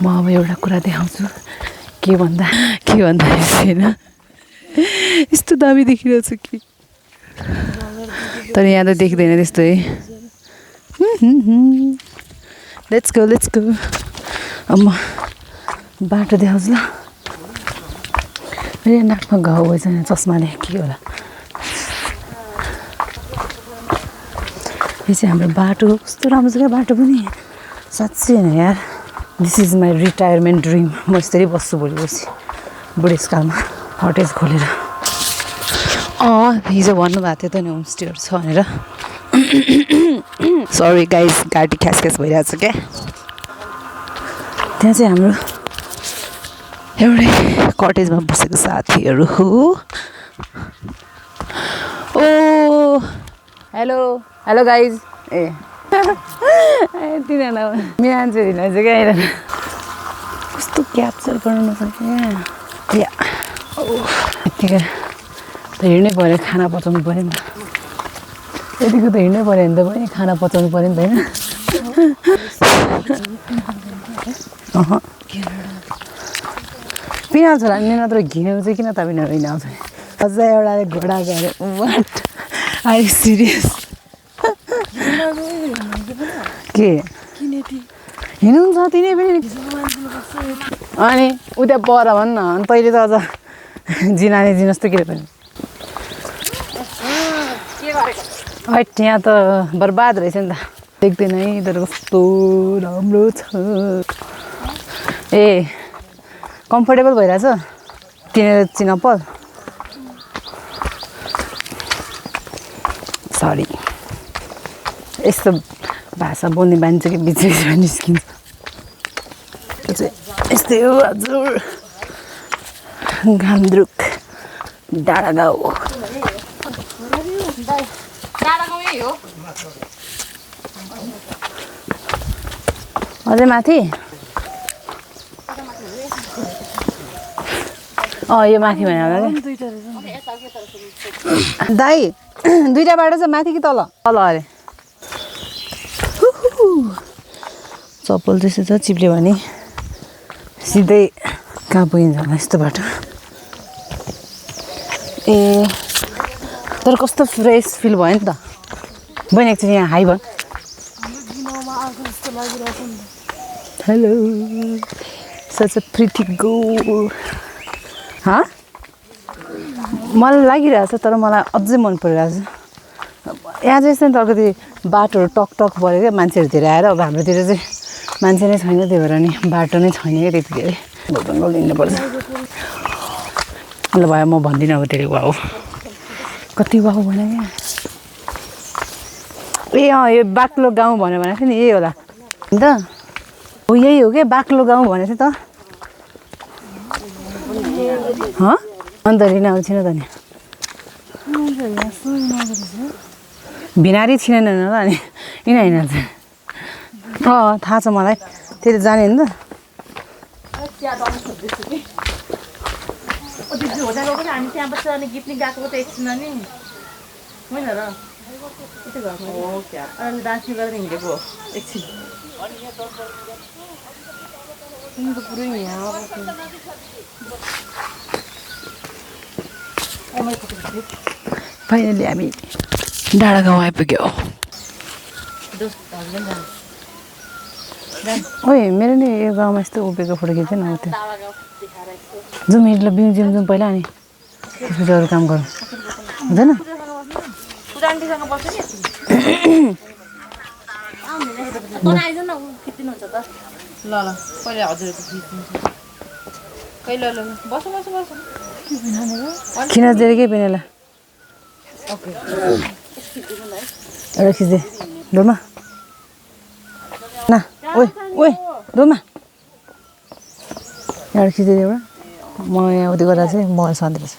म अब एउटा कुरा देखाउँछु के भन्दा छैन यस्तो दामी देखिरहेछ कि तर यहाँ त देख्दैन त्यस्तो है लेट्स गो अब म बाटो देखाउँछु ल मेरो नाकमा घाउ भएछ चस्माले के होला यो चाहिँ हाम्रो बाटो कस्तो राम्रो छ क्या बाटो पनि साँच्चै होइन यार this is my retirement dream म यस्तरी बस्छु भोलि पर्सि बुढेसकालमा हटेज खोलेर हिजो भन्नुभएको थियो त नि होमस्टेहरू छ भनेर सरी गाइस गाडी ख्यास भइरहेको छ क्या त्यहाँ चाहिँ हाम्रो एउटै कटेजमा बसेको साथीहरू हो ओ हेलो गाइज ए तिनीहरूलाई मान्छे हिँड्छ क्या हेर कस्तो क्याप्चर गर्नु नसक्यो या यतिकै त हिँड्नै पऱ्यो खाना पचाउनु पऱ्यो नि यतिको त हिँड्नै पऱ्यो भने त पनि खाना पचाउनु पऱ्यो नि त होइन पिना छोरा नि नत्र घिनाउ चाहिँ किन तपाईँ हिँडाउँछ अझ एउटाले घोडा गऱ्यो वाट आर यु सिरियस के हिँड्नु छ तिनी पनि अनि उता पर भन् न अनि तैँले त अझ जिनाने जस्तो के पनि यहाँ त बर्बाद रहेछ नि त देख्दैन है तर कस्तो राम्रो छ ए कम्फर्टेबल भइरहेछ किनेर चिनप्पल सरी यस्तो भाषा बोल्ने बानी चाहिँ बिच बिचमा निस्किन्छ त्यो चाहिँ यस्तै हो हजुर घामद्रुक डाँडा गाउँ अझै माथि यो माथि भने होला दाइ दुईटा बाटो चाहिँ माथि कि तल अरे चप्पल त्यस्तो छ चिप्ल्यो भने सिधै कहाँ पुगिन्छ होला यस्तो बाटो ए तर कस्तो फ्रेस फिल भयो नि त बहिनी एकचोटि यहाँ हाई भयो hello such a pretty girl मलाई लागिरहेछ तर मलाई अझै मन परिरहेछ यहाँ चाहिँ यस्तो नि त अलिकति बाटोहरू टक पऱ्यो क्या मान्छेहरू धेरै आएर अब हाम्रोतिर चाहिँ मान्छे नै छैन त्यही भएर नि बाटो नै छैन क्या त्यति धेरै जङ्गल हिँड्नुपर्छ ल भयो म भन्दिनँ अब धेरै वाउ कति वाउ भने क्या ए यो बाक्लो गाउँ भनेको थियो नि यही होला अन्त हो यही हो क्या बाक्लो गाउँ भनेको थियो त अन्त लिन आउँछिन त नि भिनारी छिनेन ल अनि होइन थाहा छ मलाई त्यही त जाने नि त फाइनली हामी डाँडा गाउँ आइपुग्यो ओए मेरो नि यो गाउँमा यस्तो उभिएको फोटो खिच्छ न त्यो जाउँ हिँड्लो म्युजियम जाउँ पहिला अनि त्यसपछि अरू काम गरौँ हुँदैन खिन दिएर केही पनि ल एउटा खिच्दे डोमा न ओए डोमा एउटा खिच्दे एउटा म यहाँ उति गर्दा चाहिँ मोबाइल सन्दिरहेछ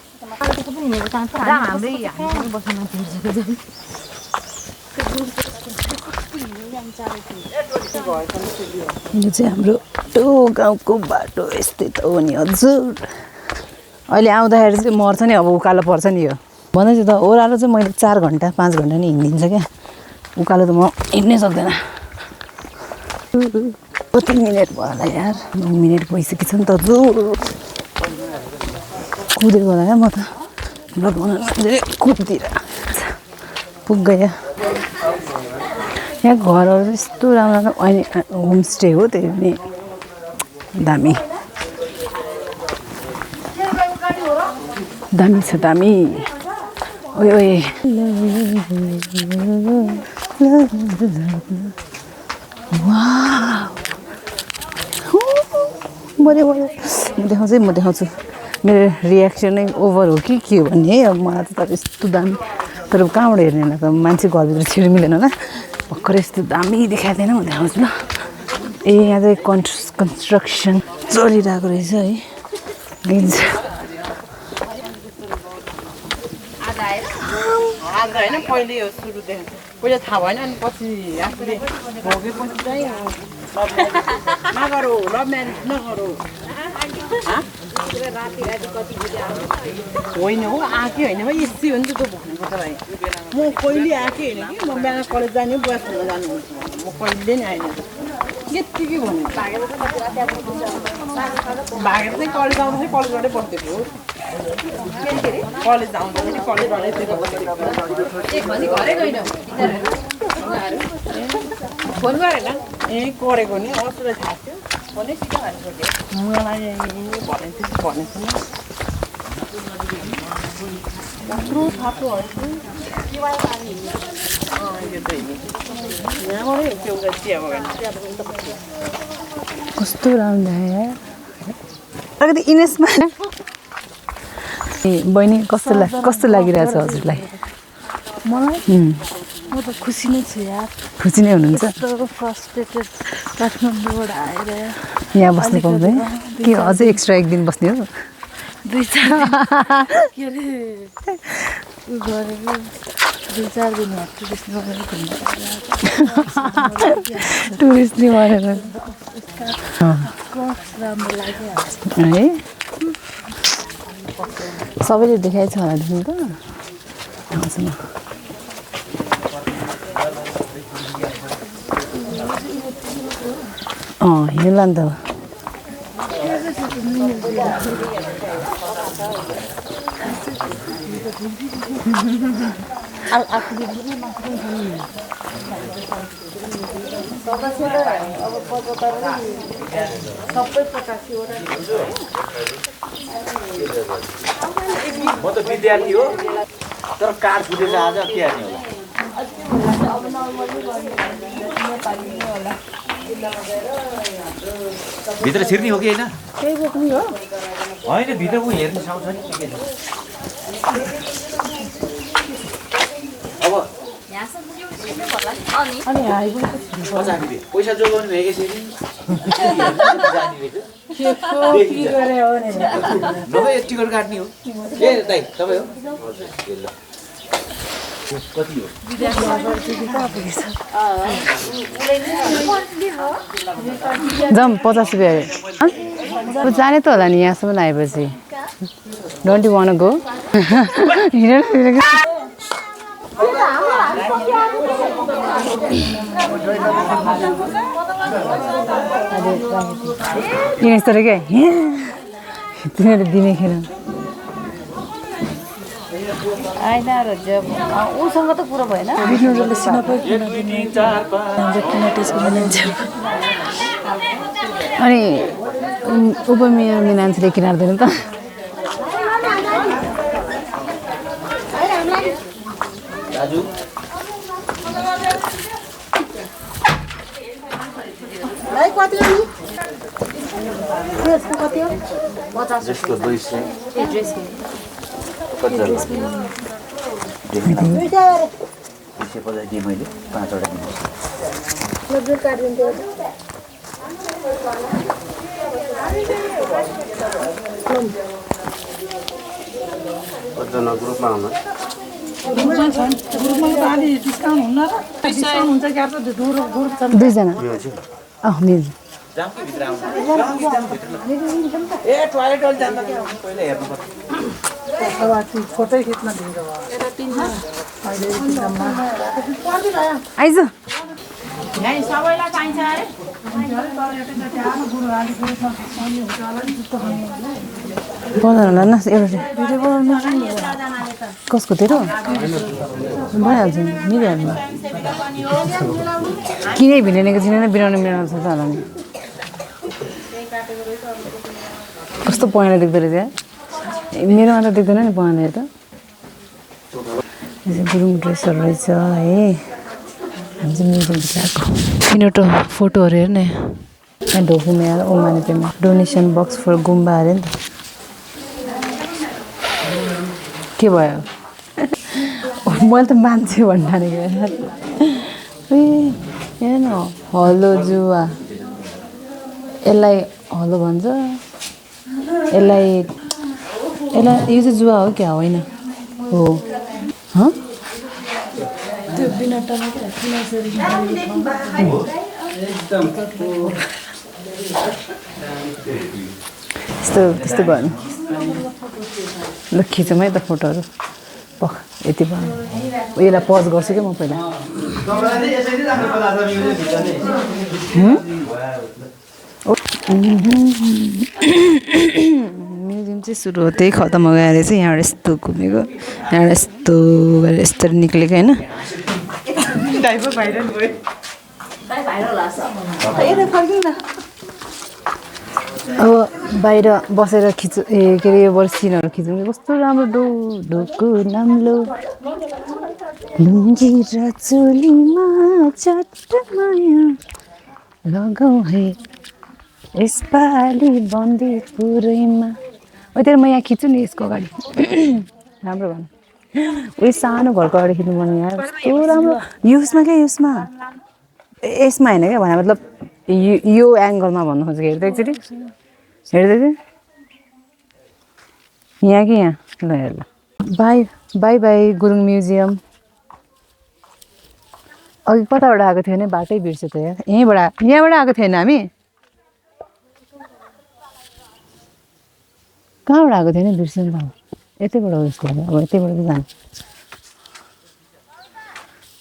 यो चाहिँ हाम्रो टो गाउँको बाटो यस्तै त हो नि हजुर अहिले आउँदाखेरि चाहिँ मर्छ नि अब उकालो पर्छ नि यो भन्दैछु त ओह्रालो चाहिँ मैले 4 घन्टा 5 घन्टा नि हिँडिदिन्छ क्या उकालो त म हिँड्नै सक्दैन कति मिनट भयो होला यार 9 मिनट भइसकेछ नि त जोर कुदेको होला क्या म त ब्लग बनाउन कुदिएर पुग्यो यहाँ घरहरू यस्तो राम्रो राम्रो अहिले होमस्टे हो त्यही पनि दामी दामी छ दामी ओए ओए म देखाउँछु मेरो रियाक्सन नै ओभर हो कि के हो भन्ने अब मलाई त यस्तो दामी तर कहाँबाट हेर्ने होला त मान्छे घरभित्र छिर्नु मिलेन होला भर्खर यस्तो दामी देखाइदिएन म देखाउँछु ल ए यहाँ चाहिँ कन्स्ट्रक्सन चलिरहेको रहेछ है होइन पहिले हो सुरुदेखि पहिले थाहा भएन अनि पछि आफूले भोगेपछि चाहिँ नगरौ लभ म्यारेज नगरौ होइन हो आएकै होइन भाइ यस्तै हो नि त तँ भनेको त भाइ म कहिले आएकै होइन कि म बिहान कलेज जाने बुवा छोड्न जानु म कहिले नि आएन यत्तिकै भने भागेर चाहिँ कलेज आउँदा चाहिँ कलेजबाटै बस्दिएको हो कलेज आउँदाखेरि कलेजबाटै फोन गरेन ए गरेको नि असुलाई थाहा थियो फोनै सिधै मलाई भनेको कत्रो थाप्रो यहाँबाटै एउटा चिया बगान कस्तो राम्रो अलिकति इनेसमा ए बहिनी कस्तो लागिरहेछ हजुरलाई मलाई म त खुसी नै छु यार खुसी नै हुनुहुन्छ यस्तो फ्रस्ट्रेटेड काठमाडौँबाट आएर यहाँ बस्नु पाउँदैन के अझै एक्स्ट्रा एक दिन बस्ने हो 2-4 के अरे गरेको 2-4 दिन यहाँ टुरिस्टले भनेर घुम्नु टुरिस्टले भनेर राम्रो लाग्यो है सबैले देखाएको छ होला देखि त आउँछु म हिँड्ला नि त म त विद्यार्थी हो तर कार्ड फुटेर आज के हाल्ने होला भित्र छिर्ने हो कि होइन होइन भित्र ऊ हेर्नु सक्छ नि के छ अब पैसा जोगाउनु भएको यसरी नभए टिकट काट्ने हो ए दाइ तपाईँ हो कति हो जाउँ 50 रुपियाँ जाने त होला नि यहाँसम्म आएपछि डोन्ट यु वान गो यस्तो क्या तिनीहरू दिने खेल आइनाहरू जब उसँग त पुरो भएन अनि उपमेय मान्छेले किनार्दैन त दाजु जसको 200 250 दिएँ मैले 5 वटा कतिजना ग्रुपमा आउनु दुईजना मिल्छ ए टोयलेट वाले जाँदा के पहिला हेर्नु पर्छ फोटो खिच्न दिन्छ आइज सबैलाई चाहिन्छ अरे बनाउनु न एउटा कसको तेरो भइहाल्छ नि मिलिहाल्छ किनै भिनेको चिनेन बिराउनु मिलाउनु सक्छ होला नि कस्तो पहेँलो देख्दो रहेछ मेरोमा त देख्दैन नि पहेँलो त गुरुङ ड्रेसहरू रहेछ है हामी चाहिँ म्युजियमभित्र आएको किनोटो फोटोहरू हेर्ने यहाँ ढोकुमेर ओमाने पेमा डोनेसन बक्स फर गुम्बा अरे नि त के भयो मैले त मान्छे भन्ठानेको ए हेर न हलो जुवा यसलाई हलो भन्छ यसलाई यो चाहिँ जुवा हो क्या होइन हो त्यो बिना टमाटर किनासरी त्यस्तो गर्नु ल खिचौँ है त फोटोहरू पख यति भयो यसलाई पज गर्छु क्या म पहिला म्युजियम चाहिँ सुरु हो त्यही खतम हो गएर चाहिँ यहाँबाट यस्तो घुमेको यहाँबाट यस्तो गरेर यस्तरी निक्लेको होइन अब बाहिर बसेर खिच्नु के अरे यो सिनहरू खिच्नु कस्तो राम्रो ढोको नाम्लो लुङ्गी र चोलीमा चट्ट माया लगाऊ है यसपालि बन्दी पुरैमा त्यही म यहाँ खिच्छु नि यसको अगाडि राम्रो भन्नु उयो सानो घरको अगाडि खिच्नु पर्ने यहाँ कस्तो राम्रो यसमा क्या यसमा होइन क्या भने मतलब यो एङ्गलमा भन्नु खोजेको हेर्दै एकचोटि हेर्दै चाहिँ यहाँ कि यहाँ ल हेर ल by by by Gurung museum अघि कताबाट आएको थियो भने बाटै बिर्स्यो त यार यहाँबाट आएको थिएन हामी कहाँबाट आएको थियो नि बिर्स्यो नि त यतैबाट हो जस्तो अब यतैबाट चाहिँ जानु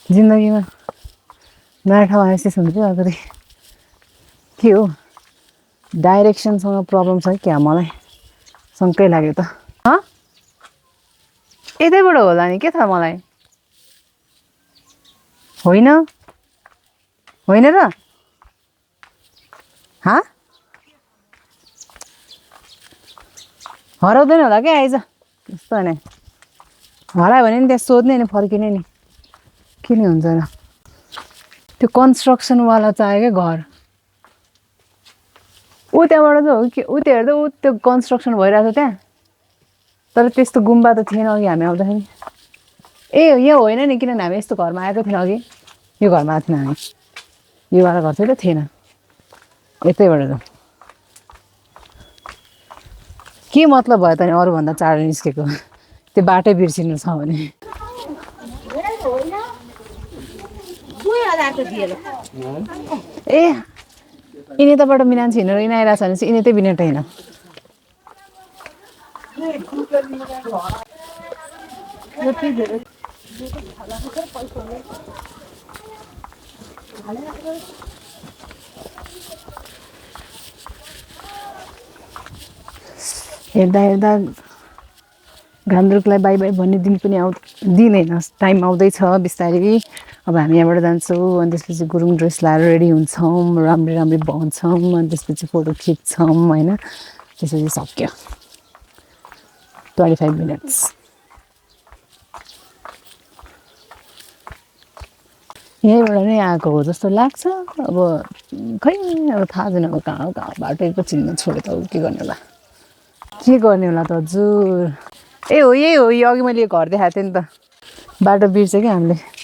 जिन्दगीमा नयाँ ठाउँ आएपछि हुन्छ अगाडि के हो डाइरेक्सनसँग प्रब्लम छ क्या मलाई शङ्कै लाग्यो त यतैबाट होला नि के थाहा मलाई होइन होइन र हराउँदैन होला क्या आइज यस्तो होइन हरायो भने नि त्यहाँ सोध्ने नि फर्किने नि किन हुन्छ र त्यो कन्स्ट्रक्सनवाला चाहियो क्या घर ऊ त्यहाँबाट चाहिँ हो कि ऊ त्यो हेर्दा ऊ त्यो कन्स्ट्रक्सन भइरहेको छ त्यहाँ तर त्यस्तो गुम्बा त थिएन अघि हामी आउँदाखेरि ए यो होइन नि किनभने हामी यस्तो घरमा आएको थिएन अघि यो घरमा आएको थिएन हामी योवाला घर चाहिँ त थिएन यतैबाट त के मतलब भयो त नि अरूभन्दा चाँडो निस्केको त्यो बाटै बिर्सिनु छ भने ए यिनीतबाट मिनान्छे हिँडेर यिनीआइरहेको छ भने चाहिँ यिनी त्यही बिनेट होइन हेर्दा हेर्दा घान्द्रुकलाई बाई बाई भन्ने दिन पनि दिन होइन टाइम आउँदैछ बिस्तारै अब हामी यहाँबाट जान्छौँ अनि त्यसपछि गुरुङ ड्रेस लाएर रेडी हुन्छौँ राम्री राम्री बन्छौँ अनि त्यसपछि फोटो खिच्छौँ होइन त्यसपछि सक्यो 25 मिनट्स यहीँबाट नै आएको हो जस्तो लाग्छ अब खै अब थाहा छैन अब कहाँ बाटो पो चिन्न छोड्यो त के गर्ने होला त हजुर ए हो यही हो यो अघि मैले घर देखाएको थिएँ नि त बाटो बिर्सेँ क्या हामीले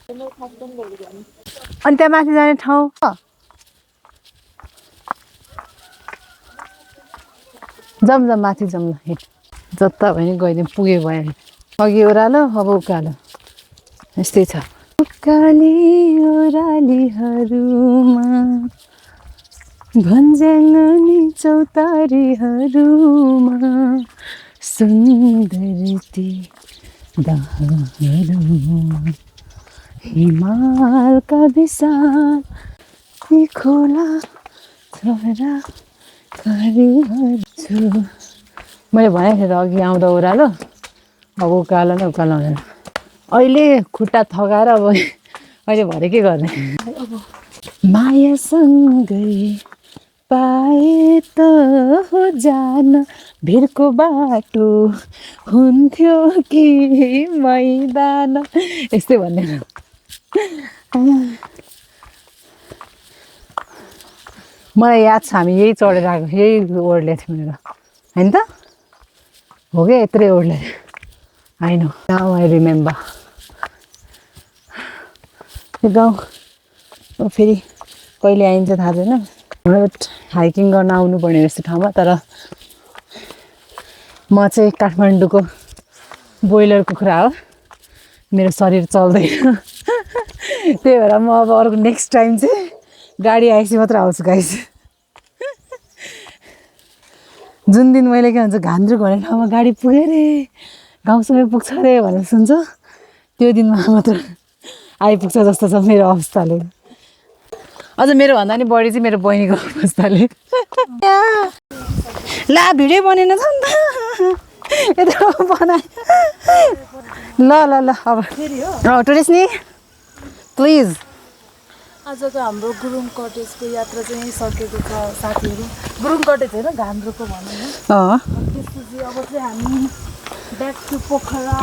अनि त्यहाँ माथि जाने ठाउँ जाऊँ माथि जाऊँ ल जता भयो नि गइदिउँ पुग्यो भयो अघि ओह्रालो अब उकालो यस्तै छ उकाली ओह्रालीहरूमा भन्ज्याङनी चौतारीहरूमा सुन्दरती दहरुमा हिमालका विशाल यी खोला छोरा गरिहाल्छु। मैले भनेको थिएँ त अघि आउँदा ओह्रालो अब उकालो नै उकालो हुँदैन। अहिले खुट्टा थगाएर अब अहिले भरे के गर्ने। मायासँगै पाए त हो जान भिरको बाटो हुन्थ्यो कि मैदान यस्तै भन्ने। मलाई याद छ हामी यही चढेर आएको यही ओढ्ले थियौँ भनेर होइन त हो क्या यत्रै ओढ्ले I know now I remember. यो गाउँ फेरि कहिले आइन्छ थाहा छैन। हाइकिङ गर्न आउनुपर्ने रहेछ ठाउँमा तर म चाहिँ काठमाडौँको बोइलर कुखुरा हो मेरो शरीर चल्दैन त्यही भएर म अब अर्को नेक्स्ट टाइम चाहिँ गाडी आएपछि मात्र आउँछु गाइस। जुन दिन मैले के भन्छ घान्द्रुक भन्ने ठाउँमा गाडी पुग्यो अरे गाउँसँगै पुग्छ अरे भनेर सुन्छ त्यो दिनमा मात्र आइपुग्छ जस्तो छ मेरो अवस्थाले। अझ मेरो भन्दा नि बढी चाहिँ मेरो बहिनीको अवस्थाले। ला भिडियो बनेन छ नि त यत्रो बनाए। ल ल ल अब टुरिस्ट नि प्लिज। आजको हाम्रो गुरुङ कटेजको यात्रा चाहिँ यहीँ सकेको छ साथीहरू। गुरुङ कटेज होइन घान्द्रुकको भनौँ न। त्यसपछि अब चाहिँ हामी ब्याक टु पोखरा